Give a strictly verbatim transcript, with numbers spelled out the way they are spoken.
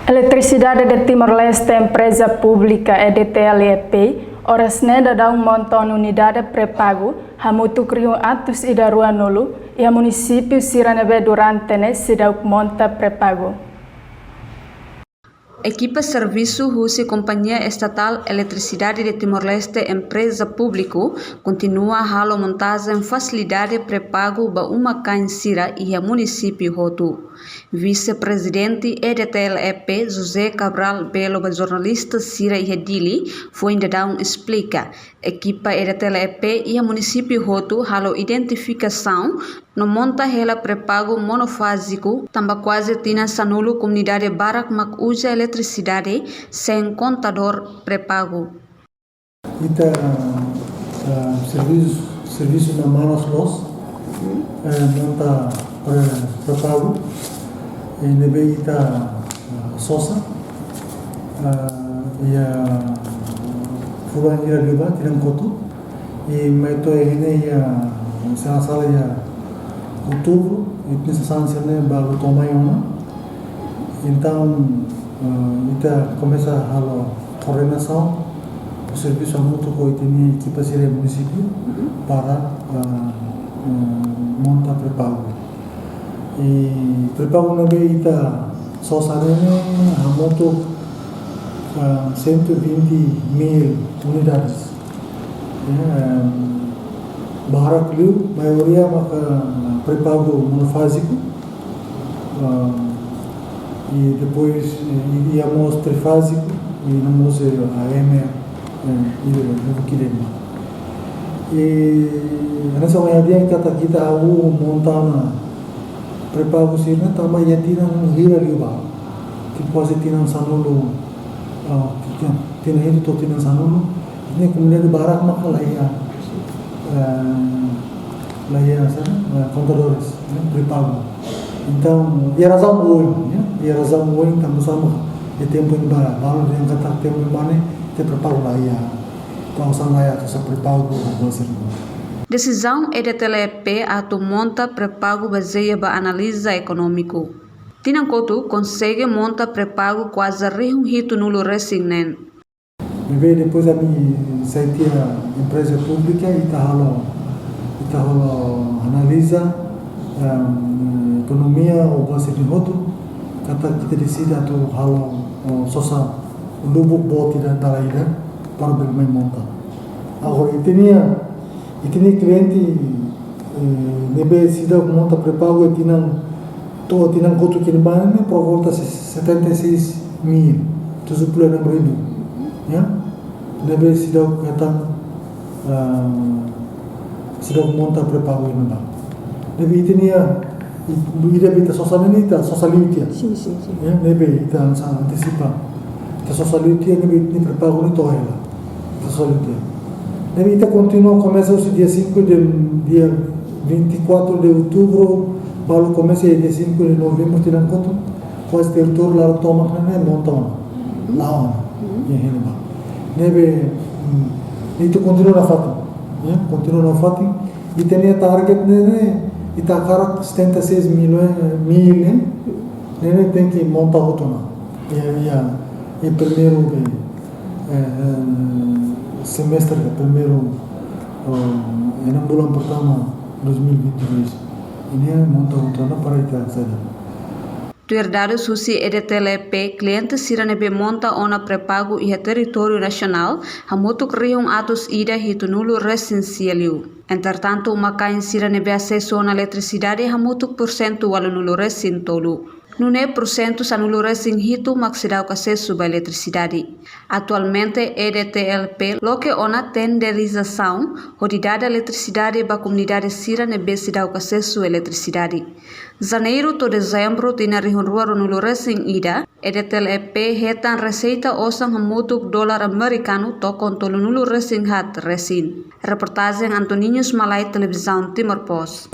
Eletricidade de Timor-Leste Empresa Pública, E D T L E P, oras ne'e daudaun monta ona unidade pré-pagu hamutuk rihun atus ida ruanulu iha munisípiu sira ne'ebé durante ne'e seidauk monta pré-pagu. Ekipa servisu husi Kompañia Estatál Eletrisidade de Timor-Leste Empresa Pública kontinua halo montajen fasilidade pré-pagu ba uma-kain sira iha munisípiu hotu. Vise-Prezidente E D T L E P, José Cabral Belo, ba jornalista sira iha Dili, foin daudaun esplika, ekipa E D T L E P iha munisípiu hotu halo identifikasaun no monta hela pré-pagu monofáziku, tanba kuaze tinan sanulu komunidade barak mak uza eletrisidade sein kontadór pré-pagu. Ita, ah, servisu, servisu ne'e manas loos, eh, monta pré-, pré-pagu, eh, ne'ebé ita, ah, sosa, ah, iha fulan hira liubá, tinan kotuk, i mai to'o iha ne'e iha, se la sala iha outubru, i pensasaun sira-ne'e balu to'o mai ona. Entaun, eh, ita komesa halo koordenasaun, servisu hamutuk ho ita-nia ekipa sira munisípiu para, eh, eh, monta pré-pagu. I pré-pagu ne'ebé ita sosa ne'e hamutuk, eh, cento e vinte mil unidades. Ya, em, barak liu, maioria maka pré-pagu monofáziku. Ah, i depois, eh, i, iha mós trifáziku, i no mós, eh, A M, eh, i depois no kidema. I, hanesan ohin ha'u dehan katak ita hahú monta ona pré-pagu sira-ne'e, tanba iha tinan hira liubá. Ke kuaze tinan sanulu, ah, tinan, tinan hitu to'o tinan sanulu, ne'e komunidade barak maka la iha, eh, la iha, sabe, eh, kontadores, ne'e, pré-pagu. Entaun, iha razaun oin, ya, iha razaun oin, tanba sá mak iha tempu ne'ebá, balu dehan katak tempu ne'ebá ne'e, iha pré-pagu la iha, entaun osan la iha, atu sosa pré-pagu, ou buat sira-ne'e. Desizaun E D T L E P atu monta pré-pagu bazeia ba analiza ekonómiku. Tinan kotuk konsege monta pré-pagu kuaze rihun hitunulu resin neen. Ne'ebé depois ami sai tiha empreza públika, ita halo, ita halo analiza, em, ekonomia ou buat sira-ne'e hotu, katak ita deside atu halo, ou sosa lubuk boot ida dala ida para bele mai monta. Agora, ita-nia, ita-nia kliente, eh, ne'ebé seidauk monta pré-pagu iha tinan, to'o tinan kotuk kini bane ne'e, por volta se-, setenta e seis mil, tujuh puluh enam ribu, ya. Ne'ebé seidauk hetan, ah, seidauk monta pré-pagu iha ne'ebá. Ne'ebé ita-nia, i-, ida be ita sosa ne'e ita sosa liu tiha. Sin, sin, sin. Ya, ne'ebé ita hanesan antesipa. Ita sosa liu tiha, ne'ebé ita-nia pré-pagu ne'e to'o hela. Ita sosa liu tiha. Ne'ebé ita kontinua, komesa husi dia cinco de, dia vinte e quatro de outubro, balu komesa iha dia cinco de novembro, tinan kotuk, kuaze territóriu laran tomak ne'e monta ona. La'o ona. Iha ne'ebá. Ne'ebé, mm, ita kontinua nafatin. Ya, kontinua nafatin. Ita-nia target ne'e, ne'e, ita hakarak setenta e seis mil, eh, mil, ne'e, ne'e, ne'e tenke monta hotu ona. Iha, iha, iha primeiru be, eh, eh, semestre, primeiru, oh, iha bulan pertama dois mil e vinte e dois. Ne'e monta hotu ona para ita saida. Tuir dadus husi E D T L E P, kliente sira ne'ebé monta ona pré-pagu iha territóriu nasionál hamutuk rihun atus ida hitunulu resin sia liu. Entretantu, uma-kain sira ne'ebé asesu ona eletrisidade hamutuk pursentu ualunulu resin tolu. Nune'e pursentu sanulu resin hitu mak seidauk asesu ba eletrisidade. Atualmente, E D T L E P loke ona tenderizasaun hodi dada eletrisidade ba komunidade sira ne'ebé seidauk asesu eletrisidade. Janeiru to'o Dezembru tinan rihun rua ruanulu resin ida, E D T L E P hetan reseita osan hamutuk dolar amerikanu tokon tolunulu resin haat resin. Reportajen Antoninhos Malai, Televizaun Timor Post.